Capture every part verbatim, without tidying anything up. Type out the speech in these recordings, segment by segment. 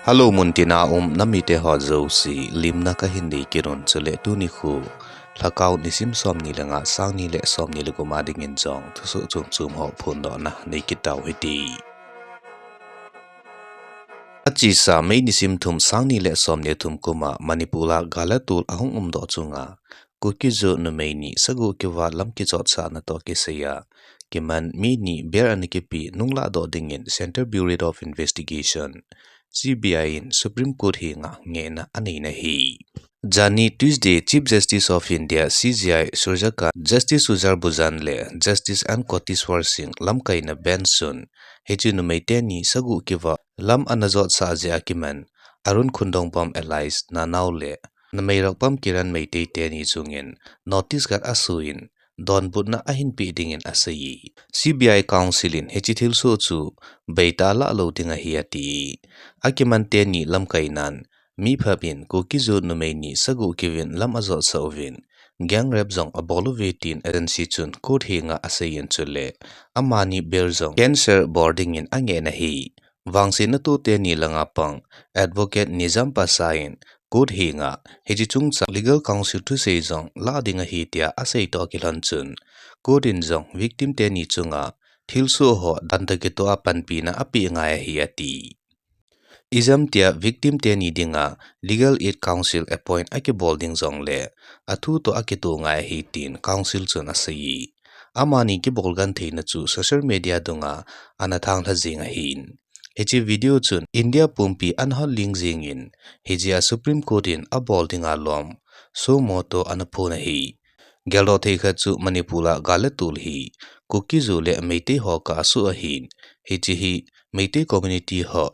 Hello, muntina um namite ho jouse, limna kahin nei kit un, chule tuni khu Lhakao nisim somni le nga, sangni le somni le gup a dingin jong thusoh chomchom ho phondohna nei kit tau hite. Achesa May nisim thum, sangni le somni le thum kum a Manipur a gal le tol ahung umdoh chunga Kuki-Zo numei ni sagoh kiva lam kijotsahna toh kisaiya kiman mi ni bail ana kipe nunglah doh dingin Central Bureau of Investigation, C B I in Supreme Court henga ngehna anei na ahi. Janhi Tuesday, Chief Justice of India, C J I, Surya Kant, Justice Tushar Bhuyan le Justice N Koteshwar Singh lamkaina bench chun hiche numei teni sagoh kiva lam ana jotsah jeh a kiman Arun Khundongbam alias Nanao le Nameirakpam Kiran Meitei teni chungin notice khat asoh in, donbutna ahin peh dingin asei. C B I counsel in hiche thilsoh chu beitah lah lou ding ahi ati. Akiman teni lamkainan, mi phap in Kuki-Zo numei ni sagoh kivin lam ajotsah uvin, gang rape jong abol uve tin agency chun court henga asei in chule amani bail jong cancel bol dingin angeh na ahi. Vangsetna toh teni langa pang advocate Nizam Pasha in court henga hiche chungchang legal counsel thusei jong lah ding ahi tia asei toh kilhon chun, court in jong victim teni chunga thilsoh ho dantah kitoh a panpina apeh ngai ahi ati. Ijemtia victim teni dinga legal aid counsel appoint akibol ding jongle athu toh akitoh ngai ahi tin counsel chun asei. Amani kibol gentheina chu social media dunga ana thanglha jing ahin, hiche video chun India pumpi ana hot ling jingin, hijeh a Supreme Court in abol dinga lom sumo toh ana phon ahi. Geldoh thei khat chu Manipur a gal le tol hi Kuki-Zo le Meitei ho kah a asoh ahin, hiche hi Meitei community ho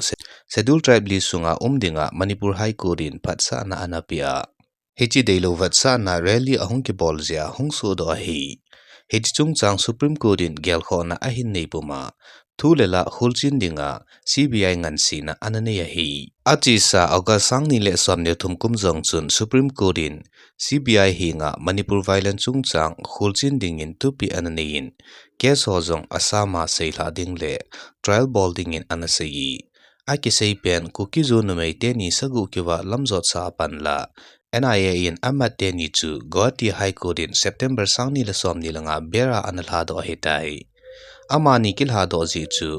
Scheduled Tribe list sunga um dinga Manipur High Court in phatsahna ana peh a, hiche deilou vetsahna rally ahung kibol jeh a hung sohdoh ahi. Hiche chungchang Supreme Court in gelkhohna ahin nei puma thu le la kholchil dinga C B I ngansena ana nei ahi. Achesa August sangni le somni le thum kum jong chun Supreme Court in C B I henga Manipur violence chungchang kholchil dingin thupeh ana neiyin, case ho jong Assam a seilhah ding le trial bol dingin ana sei. Akisei pen Kuki-Zo numei teni sagoh kiva lam jotsah a panla N I A in amat teni chu Guwahati High Court in September sangni le somni langa bail a ana lhadoh ahitai. Amani kilhadoh jeh chu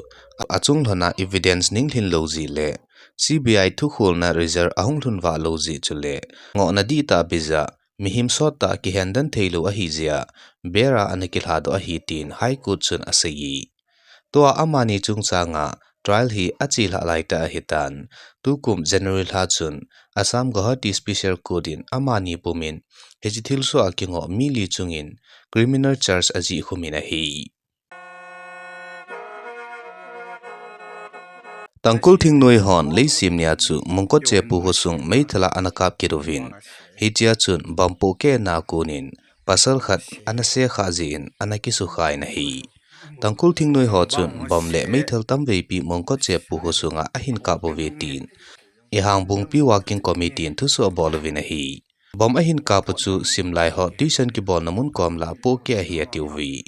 achung lhona evidence ninglhin lou jeh le C B I thukholna result ahung lhun vah lou jeh chule ngohna dihtah beiya mihem sottah kihendan theilou ahijeh a bail a ana kilhadoh ahi tin High Court chun asei. Tua amani chungchanga trial hi achelhah laitah ahitan, tukum January lha chun Assam Guwahati Special Court in amani pumin hiche thilsoh a kingoh mi li chungin criminal charge ajihkhumin ahi. Tangkhul thingnoi hon leisim nia chu Mongkot Chepu khosung meithal a ana kap kit uvin, hichea chun bomb pohkehna konin pasal khat ana sekhah jeh in ana kisukha in ahi. Tangkhul thingnoi ho chun bomb le meithal tamveipi Mongkot Chepu khosunga ahin kap uve tin Ihangbungpi Working Committee in thusoh abol uvin ahi. Bomb ahin kap u chu simlai ho tuition kibolna mun komlah pohkeh ahi atiuve.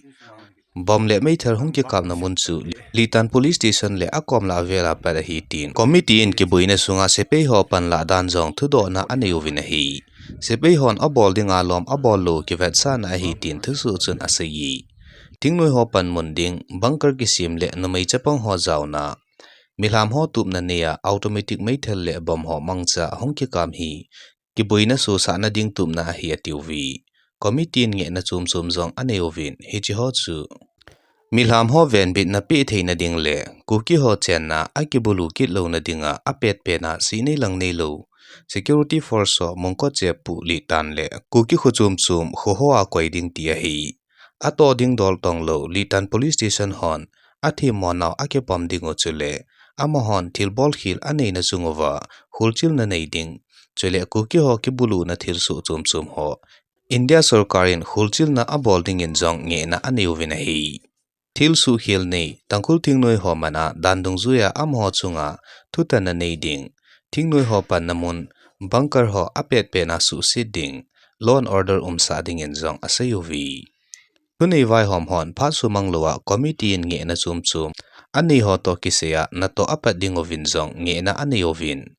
Bomb le meithal hung kikapna mun chu Litan Police Station le akomlah avela pat ahi tin committee in kiboina sunga sepai ho panlah dan jong thudohna anei uvin ahi. Sepai hon abol dinga lom abol lou kivetsahna ahi tin thusoh chun aseiye. Thingnoi ho panmun ding, bunker kisem le numei chapang ho jaona, milham ho tupna neiya automatic meithal le bomb ho mangcha hung kikap hi kiboina sosahna ding tupna ahi atiuve. Committee in ngehna chomchom jong anei uvin, hiche ho chu milham ho venbitna peh theina ding le Kuki ho chenna akibulu kit louna dinga apetpena sihnei lang neilou security force ho Mongkot Chepu, Litan le Kuki kho chomchom kho hoa koi ding ti ahi. Atoh ding dol tonglou Litan Police Station hon athemmo nau akipom dingu chule amahon thilbol khel aneina chung uva kholchilna nei ding, chule Kuki ho kibuluna thilsoh chomchom ho India sorkar in kholchilna abol dingin jong ngehna anei uvin ahi. Thilsoh khel nei Tangkhul thingnoi ho mana dan dungjuiya amaho chunga thutanna nei ding, thingnoi ho panna mun bunker ho apetpena suhset ding, law and order umsah dingin jong aseiuve. Thunei vaihom hon phat sumang louva committee in ngehna chomchom anei ho toh kisaiya natoh apat ding uvin jong ngehna anei uvin.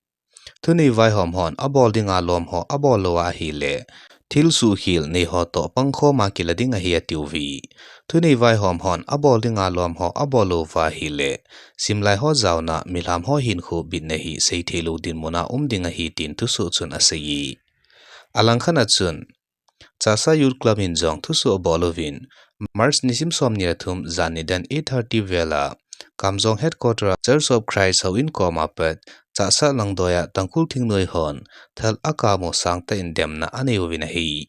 Thunei vaihom hon abol dinga lom ho abol lou ahile, thil suhkhel nei ho toh pangkhom a kila ding ahi atiuve. Thunei vaihom hon abol dinga lom ho abol lou uva ahile, simlai ho jaona milham ho hinkho bitna hi seithei lou dinmun a um ding ahi tin thusoh chun aseiye. Alangkhat a chun, Chahsa Youth Club in jong thusoh abol uvin, March nisim somni le thum jan nidan eight thirty vel a, Kamjong Headquarter a Church of Christ houin koma pat, Chahsa langdoi a Tangkhul thingnoi hon thal akap u sangtah in demna anei uvin ahi.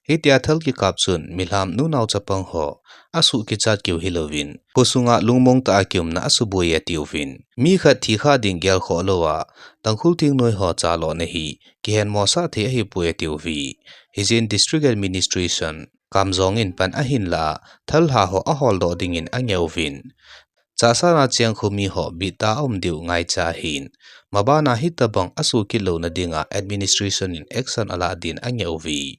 Hitia thal kikap chun milham nunao chapang ho asuh kichat keu hilouvin, khosunga lungmong tah a kiumna asuboi atiuvin, mi khat thi kha ding gel khoh lou a, Tangkhul thingnoi ho chalona hi kihenmo sah thei ahipoi atiuve. Hijeh in District Administration Kamjong in pan ahin la a, thal lha ho aholdoh dingin ange uvin, Chahsa na cheng khomi ho bit tah a um diu ngaicha ahin, maban a hitobang asoh kit louna dinga administration in action alah din ange uve.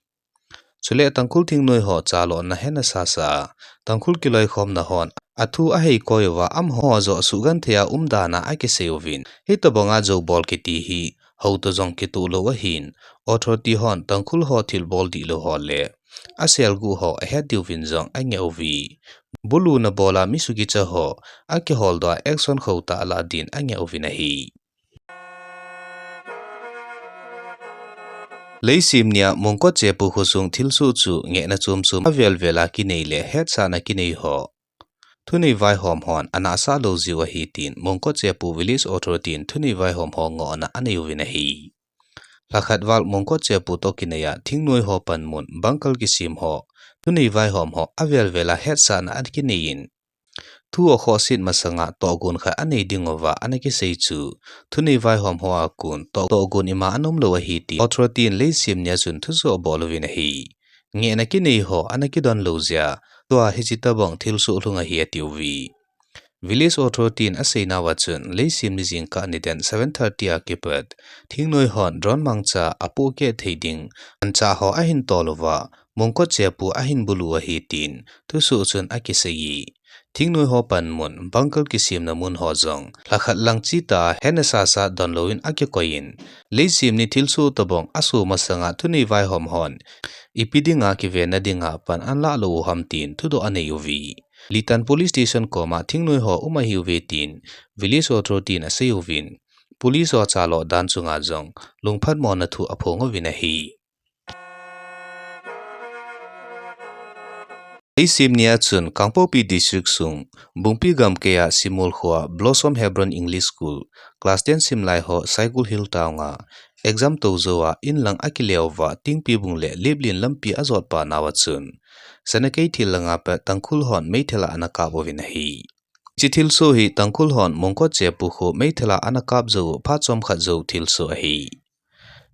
Chule Tangkhul thingnoi ho chalona hena sasa a, Tangkhul kiloikhomna hon athu ahei koi uva, amaho joh suhgenthei a um dan a akisei uvin, hitobang a jou bol kiti hi hou toh jong kitoh lou ahin, authority hon Tangkhul ho thilbol dihlou ho le aselguh ho ahet diuvin jong ange uve. Buluna bol a mi suhkicha ho akiholdoh a action khauh tah alah din ange uvin ahi. Leisim nia Mongkot Chepu khosung thilsoh chu ngehna chomchom avel vel a kinei le hetsahna kinei ho thunei vaihom hon anahsah lou jiu ahi tin Mongkot Chepu Village Authority in thunei vaihom ho ngohna anei uvin ahi. Lhakhat val Mongkot Chepu toh kinai a thingnoi ho panmun bunker kisem ho thunei vaihom ho avel vel a hetsahna akinei in, thu akhohset masanga tohgon khat anei diuva ana kisei chu, thunei vaihom ho a kon toh, tohgon ima ana um lou ahi ti authority in Leisim nia chun thusoh abol uvin ahi. Ngehna kinei ho ana kidon lou jeh a, tua hiche tobang thilsoh lhung ahi atiuve. Village Authority in aseinauva chun, Leisim ni jingkah nidan seven thirty a kipat, thingnoi hon drone mangcha apohkeh thei ding, manchah ho ahin tol uva, Mongkot Chepu ahin bulu ahi tin, thusoh chun akiseiye. Thingnoi ho panmun, bunker kisemna mun ho jong, lhakhat lang chita hena sasa donlou in akikoi in, Leisim ni thilsoh tobang asoh masanga thunei vaihom hon, ipi dinga kivenna dinga pan ana lah lou u ham tin thudoh anei uve. Litan Police Station koma thingnoi ho um ahiuve tin, Village Authority in asei uvin, Police ho chalo dan chunga jong lungphatmona thu aphong uvin ahi. Leisim nia chun Kangpokpi District sung, Bungpi gamkei a Simol khoa Blossom Hebron English School, class ten simlai ho Saikul Hill Town a exam tou jouva inlang akile uva Tingpibung le Liplin lampi ajotpa nauva chun, Sanakei thil langa pat Tangkhul hon meithal a ana kap uvin ahi. Hiche thilsoh hi Tangkhul hon Mongkot Chepu kho meithal a ana kap jou u phat chomkhat jou thilsoh ahi.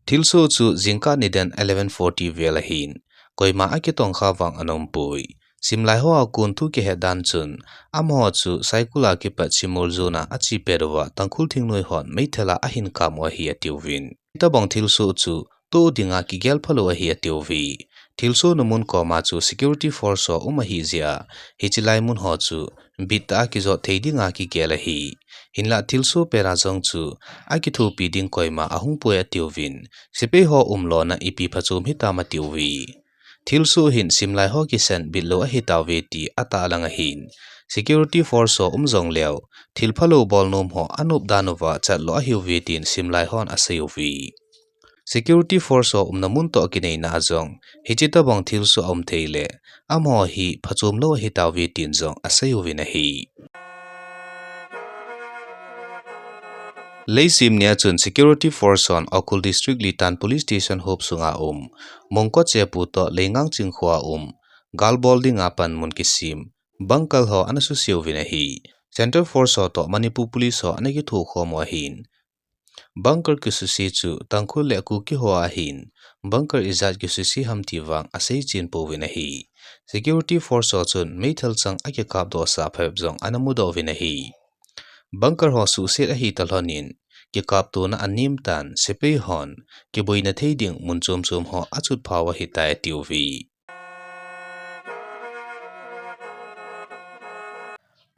Thilsoh chu jingkah nidan eleven forty vel ahin, koima akitongkha vang ana umpoi. Simlai hoa kon thu kihet dan chun, amaho chu Saikul a kipat Simol jona ache pet uva Tangkhul thingnoi hon meithal a ahin kap u ahi atiuvin. Hitobang thilsoh chu toh dinga kigel phalou ahi atiuve. Thilsohna mun koma chu security force ho um ahi jeh a, hiche lai mun ho chu bit tah a kijot thei dinga kigel ahi. Hinlah thilsoh pet a jong chu akithopi ding koima ahungpoi atiuvin, sepai ho umlona ipi phachom hitam atiuve. Thilsoh hin simlai ho kisan bitlou ahitauve ti atahlang ahin, security force ho um jongleu, thil phalou bolnom ho anop dan uva chatlou ahiuve tin simlai hon asei uve. Security force ho umna mun toh kineina a jong, hiche tobang thilsoh aum thei le, amaho hi phachomlou ahitauve tin jong asei uvin ahi. Leisim nia chun security force hon Ukhrul District Litan Police Station hop sunga um, Mongkot Chepu toh Leingangching khoa um, gal bol dinga panmun kisem, bunker ho ana suse uvin ahi. Central Force ho toh Manipur Police ho ana kithokhom u ahin, bunker kisuse chu Tangkhul le Kuki ho ahin, bunker ijat kisuse ham ti vang aseichen pouvin ahi. Security force ho chun meithal chang akikapdoh sah phabep jong ana mudoh uvin ahi. Bunker ho suhset ahi talhonin, kikaptona anem tan, sepai hon kiboina thei ding mun chom chom ho achutphau ahitai atiuve.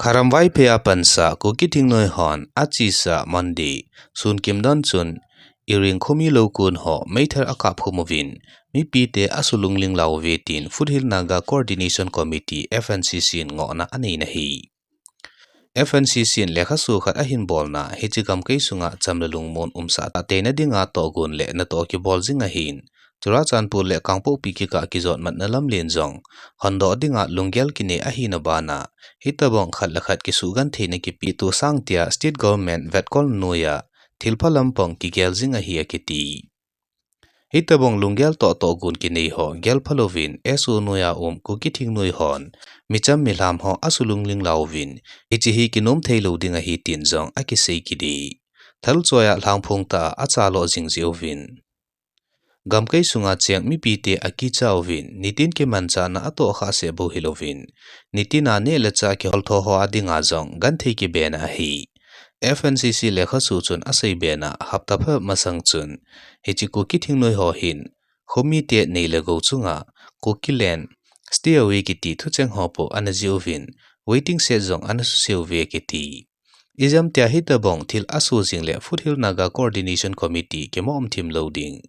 Haram Vaiphei a pansa Kuki thingnoi hon achesa Monday sun kimdon chun Iring khomi loukon ho meithal akap khum uvin, mipite asulungling lau uve tin Foothill Naga Coordination Committee, F N C C in ngohna aneina ahi. F N C C in lekhasu khat ahin bolna, hiche gamkai sunga cham le lungmon umsah tahteina dinga tohgon le natoh kibol jing ahin, Churachandpur le Kangpokpi kikah kijotmatna lamlen jong hondoh dinga lunggel kinei ahina bana, hitobang khat le khat kisugentheina kipehtoh sangtia State Government vetkolna noiya thilpha lampang kigel jing ahi akiti. Hitobang lunggel toh tohgon kinei ho gelphalouvin S O noiya um Kuki thingnoi hon micham milham ho asulungling lauvin, hiche hi kinom theilou ding ahi tin jong akisei kit e. Thalchoiya lhangphong tah a achalo jing jeh uvin, gamkai sunga cheng mipite akicha uvin, nitin kimanchahna atohkhah seh bou hilouvin, nitina neh le chah kiholtho ho adinga jong genthei kibena ahi. F N C C lekhasu chun aseibena, hapta phabep masang chun hiche Kuki thingnoi ho hin khomite nei le gou chunga Kukiland stay away kiti thucheng ho po ana jih uvin, waiting shed jong ana suse uve akiti. Ijemtia hitobang thil aso jing le Foothill Naga Coordination Committee kimoh umthim lou ding,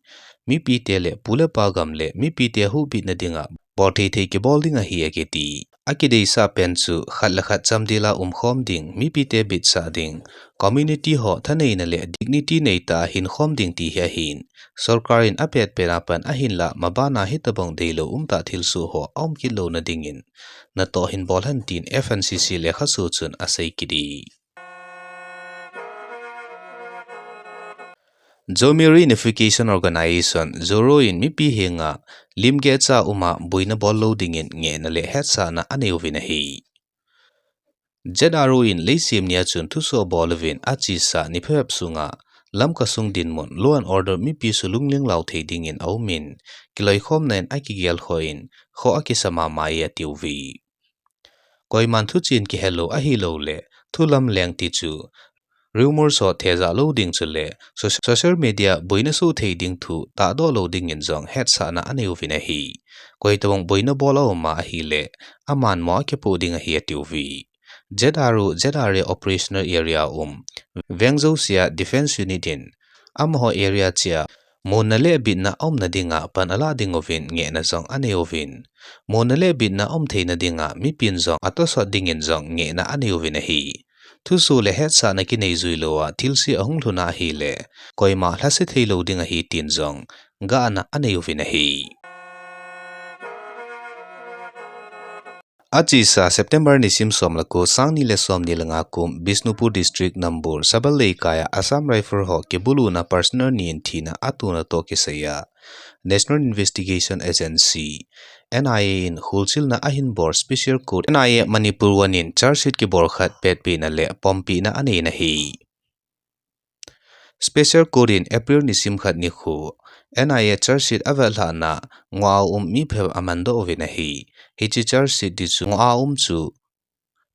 mipite le pu le pa gam le mipite huhbitna dinga bolthei thei kibol ding ahi akiti. Akideisah pen chu khat le khat chamdela umkhom ding, mipite bitsah ding, community ho thaneina le dignity neitah a hinkhom ding ti hi ahin, sorkar in apetpet a pan ahinlah mabana hitobang deilou umtah thilsoh ho aum kit louna dingin natoh hin bol hen tin F N C C lekhasu chun asei kit e. Zomi Reunification Organization, ZORO in mipi henga limgehcha uma boina bol lou dingin ngehna le hetsahna anei uvin ahi. Z R O in leisem nia chun thusoh abol uvin achesa ni phabep sunga Lamka sung dinmun law and order mipi sulungling lau thei dingin aumin, kiloikhomna in akigel khoh in, khoh akisa mama e atiuve. Koiman thuchen kihelou ahilouleh, thu lamleng ti chu rumors ho thejah lou ding chule, so-, social media boina soh thei ding thu tahdoh lou dingin jong hetsahna anei uvin ahi. Koitobang boina bol auma ahileh, aman mo akipoh ding ahi atiuve. Z R O, Z R A Operational Area um, veng jousea Defence Unit in, amaho area chea, monna le bitna aumna dinga pan alah ding uvin ngehna jong anei uvin, monna le bitna aum theina dinga mipin jong atosot dingin jong ngehna anei uvin ahi. Thusoh le hetsahna kinei jui louva thilse ahung lhun ahileh, koima lhase theilou ding ahi tin jong gahna anei uvin ahi. Achesa September nisim som le ko, sang ni le som ni le nga kum, Bishnupur District, Nambur Sabal Leikaiya Assam Rifle ho kibuluna personnel ni in thina atona toh kisaiya, National Investigation Agency, N I A in kholchilna ahin bol Special Court, N I A Manipur one in charge sheet kibol khat petpina le pompina aneina ahi. Special Court in April nisim khat nikho N I A charge sheet avetlhahna ngoh a um mi phabep amandoh uvin ahi. Hiche charge sheet ding chu ngoh a um chu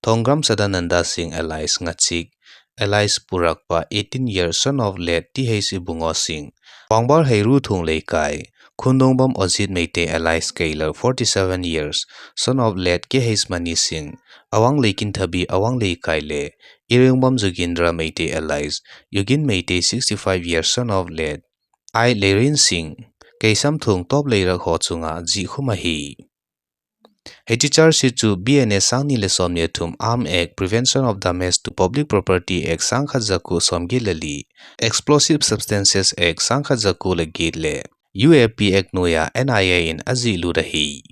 Thongkram Sadananda Singh alias Ngachik, alias Purakpa, eighteen years, son of late T H Ibungo Singh, Wangbar Heiruthong Leikai, Khundongbam Ojit Meitei alias Keilar, forty-seven years, son of late K H Mani Singh, Awang Leikinthabi, Awang Leikai le Iringbam Jugindra Meitei alias Yugin Meitei, sixty-five years, son of late I Leirin Singh, Keisamthong Top Leirak ho chunga jihkhum ahi. Hiche charge sheet chu B N A sang ni le som ni le thum Arms Act, Prevention of Damage to Public Property Act, sang khat jako somget le li, Explosive Substances Act, sang khat jako le get le U A P Act noiya N I A in ajihlut ahi.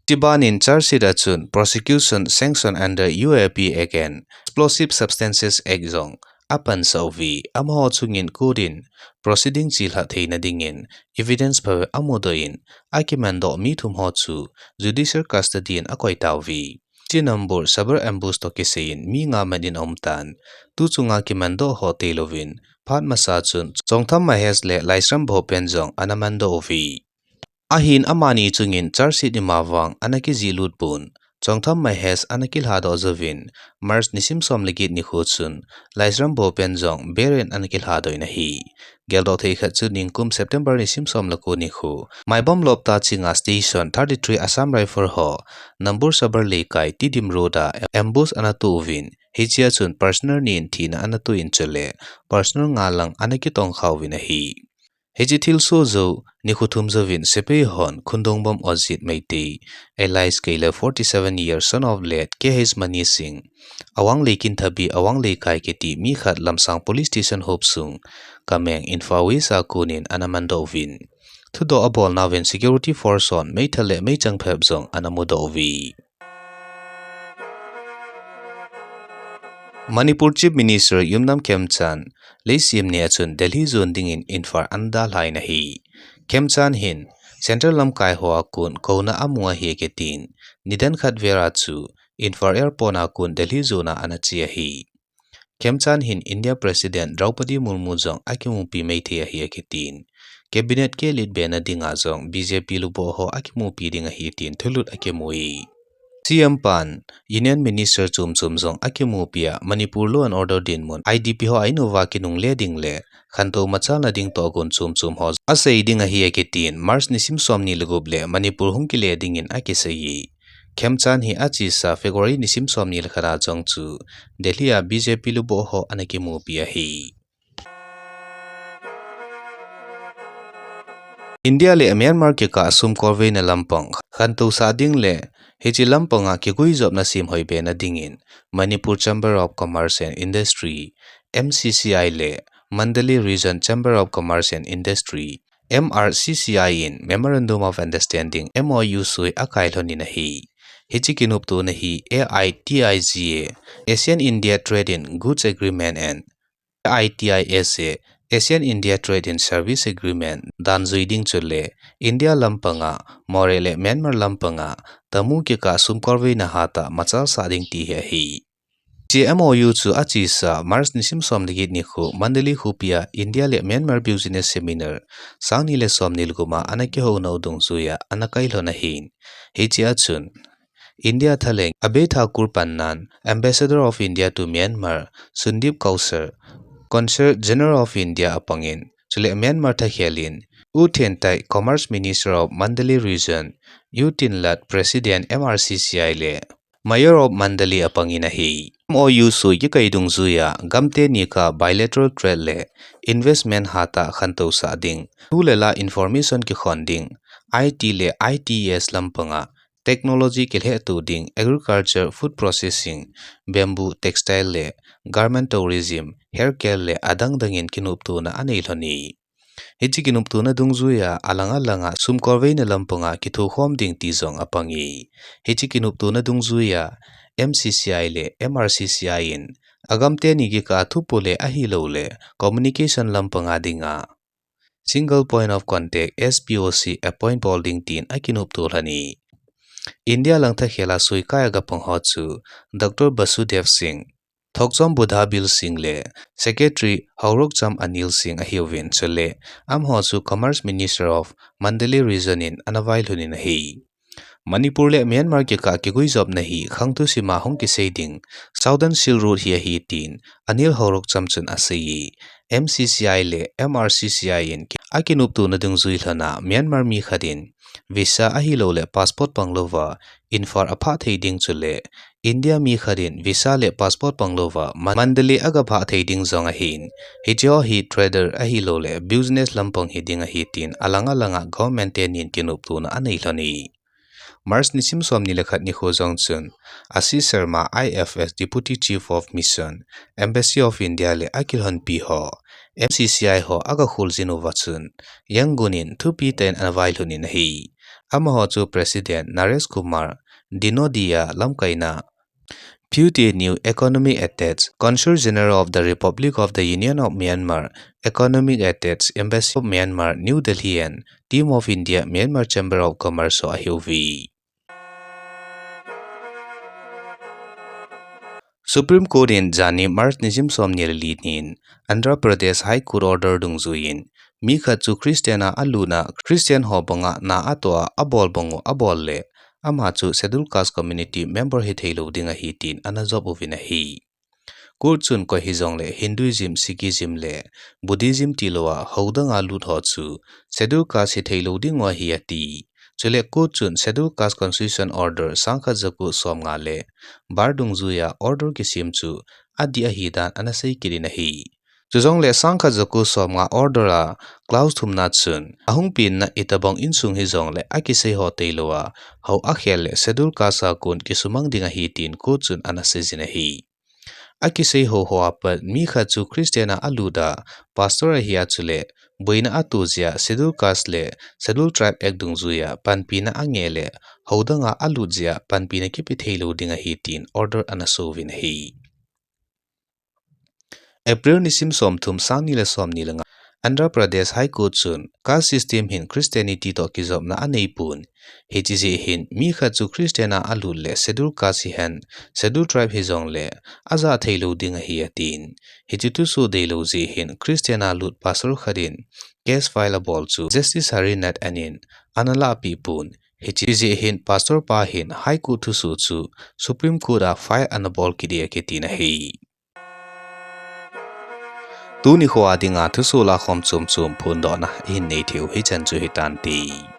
Chubanin charge sheet a chun prosecution sanction under U A P Act and Explosive Substances Act jong apansah uve. Amaho chungin court in proceeding chelhah theina dingin evidence phabep amudoh in, akimandoh mi thum ho chu judicial custody in akoi tauve. Hiche Nambur Sabal ambush toh kisaiyin mi nga man in aum tan. Tu chunga kimandoh ho teilouvin, phat masa chun Chongtham Mahesh le Laishram Bhupen jong ana mandoh uve. Ahin amani chungin charge sheet ima vang ana kijihlut pon, Chongtham Mahesh ana kilhadoh jouvin, March nisim som le get nikho chun, Laishram Bhupen jong bail in ana kilhadoh in ahi. Geldoh thei khat chu ningkum September nisim som le ko nikho, Maibam lopta chinga station thirty-three Assam Rifle ho, Nambur Sabar Leikai Tidim Road a ambush ana to uvin, hichea chun personnel ni in thina ana to in chule, personnel nga lang ana kitongkha uvin ahi. Hiche thilsoh jou, nikho thum jouvin sepai hon Khundongbam Ajit Meitei, alias Keila, forty-seven years, son of late K H Mani Singh, Awanglei Kinthabi, Awanglei Kai kiti mi khat Lamsang Police Station hopsung, Kameng, Imphal West a konin ana mandoh uvin. Thudoh abolnauvin security force hon meithal le meichang phep jong ana mudoh uve. Manipur Chief Minister Yumnam Khemchand, leisem nia chun Delhi jon dingin Imphal ana dalhan ahi. Khemchand hin, Central lamkai hoa kon kouna amu ahi akitin, nidan khat vel a chu, Imphal Airport a kon Delhi jona ana che ahi. Khemchand hin India President Draupadi Murmu jong akimupi maithei ahi akitin, Cabinet kiletbena dinga jong B J P lubuh ho akimupi ding ahi tin thulut akimu e. C M pan, Union Minister chom chom jong akimupi a Manipur Law and Order dinmun I D P ho a in uva kinungle ding le, khantou machalna ding toh gon chom chom ho asei ding ahi akitin, March nisim somni le gup le Manipur hung kile dingin akisei e. Khemchand hi achesa February nisim somni le khat a jong chu Delhi a B J P lubuh ho ana kimupi ahi. India le Myanmar kikah sum kolveina lampang khantousah ding le hiche lampanga kiguijopna semhoibena dingin Manipur Chamber of Commerce and Industry, M C C I le Mandalay Region Chamber of Commerce and Industry, M R C C I in Memorandum of Understanding, M O U soi akai lhonin ahi. Hiche kinoptona hi A I T I G A, Asian India Trade in Goods Agreement and A I T I S A, Asian India Trade in Service Agreement, dan jui ding chule, India lampanga, Moreh le Myanmar lampanga, tamu kikah sum kolveina hatah machal sah ding ti hi ahi. Hiche M O U chu achesa March nisim som le get nikho, Mandalay khopia India le Myanmar Business Seminar, sangni le somni le gup a ana kihounau dungjuia ana kai lhon ahin. Hichea chun, India thalheng Abhay Thakur pannan, Ambassador of India to Myanmar, Sundip Kaushal, Consul General of India apangin, chule Myanmar thakhel in, U Thien Thaik, Commerce Minister of Mandalay Region, U Tin Lat, President M R C C I le Mayor of Mandalay apangin ahi. M O U soi kikai dungjuia, gamteni kikah bilateral trade le investment hatah khantousah ding, thu le la information kikhon ding, I T le I T E S lampanga, technology kilhehtoh ding, agriculture, food processing, bamboo, textile le garment, tourism, healthcare le adang dangin kinoptona anei lhon e. Hiche kinoptona dungjuia alang alanga sum kolveina lampanga kithokhom ding ti jong apang e. Hiche kinoptona dungjuia M C C I le M R C C I in agamteni kikah thupo le ahilouleh communication lampanga dinga Single Point of Contact, S P O C, appoint bol ding tin akinopto lhon e. India lang thakhel a soikai a gapang ho chu Doctor Basudev Singh, Thokchom Buddha Bil Singh le Secretary Haurakcham Anil Singh ahiuvin chule, amaho chu Commerce Minister of Mandalay Region in ana vailhon in ahi. Manipur le Myanmar kikah kiguijopna hi khang thusima hung kisei ding Southern Silk Road hi ahi tin Anil Haurakcham chun asei e. M C C I le M R C C I in akinoptona dungjui lhona Myanmar mi khat in visa ahilouleh passport panglouva Imphal aphah thei ding chule India mi khat in visa le passport panglouva Mandalay agaphah thei ding jong ahin, hicheho hi trader ahilouleh business lampang hiding ahi tin alang alanga government tenin kinoptona anei lhon e. March nisim somni le khat nikho jong chun, Ashish Sharma, I F S, Deputy Chief of Mission, Embassy of India le akilhonpi ho, M C C I ho agakhol jing uva chun, Yangon in thupi tah in ana vailhon in ahi. Amaho chu President Naresh Kumar Dinodia lamkaina, Pute New Economic Attached, Consul General of the Republic of the Union of Myanmar, Economic Attached, Embassy of Myanmar, New Delhi and Team of India, Myanmar Chamber of Commerce ho ahiuve. Supreme Court in jani March nisim somni le li nin Andhra Pradesh High Court order dungjuiyin mi khat chu Christian a alutna Christian ho banga na atoh a abol bang u abol le ama chu Scheduled Caste community member hithei lou ding ahi tin ana jop uvin ahi. Court chun koi hijongle Hinduism, Sikhism le Buddhism tilou a houdang a lut ho chu Scheduled Caste hithei lou ding u ahi ati. Chule court chun Scheduled Caste Constitution Order sangkhat jako somnga le bar dungjuia order kisem chu adih ahi dan ana sei kit in ahi. Chujongle sangkhat jako somnga order a clause thumna chun ahung penna itobang insung hijongle akisei ho teilouva hou akhel le Scheduled Caste a kon kisumang ding ahi tin court chun ana seijin ahi. Akisei hou hoa pat mi khat chu Christian a alut a pastor ahi a chule boina ato jeh a Scheduled Caste le Scheduled Tribe Act dungjuia panpina angeh le houdang a alut jeh a panpina kipe theilou ding ahi tin order ana souvin ahi. April nisim somthum, sangni le somni le nga, Andhra Pradesh High Court chun caste system hin Christianity toh kijopna aneipon, hiche jeh hin mi khat chu Christian a alut le Scheduled Caste hihen Scheduled Tribe hijongle ajah theilou ding ahi atin. Hiche thusoh deilou jeh hin Christian a lut pastor khat in case file abol chu Justice Hari Nath Anand in ana lahpeh pon, hiche jeh hin pastor pa hin High Court thusoh chu Supreme Court a file ana bol kit e akitin ahi. Tuni khoa dinga thusoh lakhom chomchom phondohna ihin nei theiu hichan chu hitante.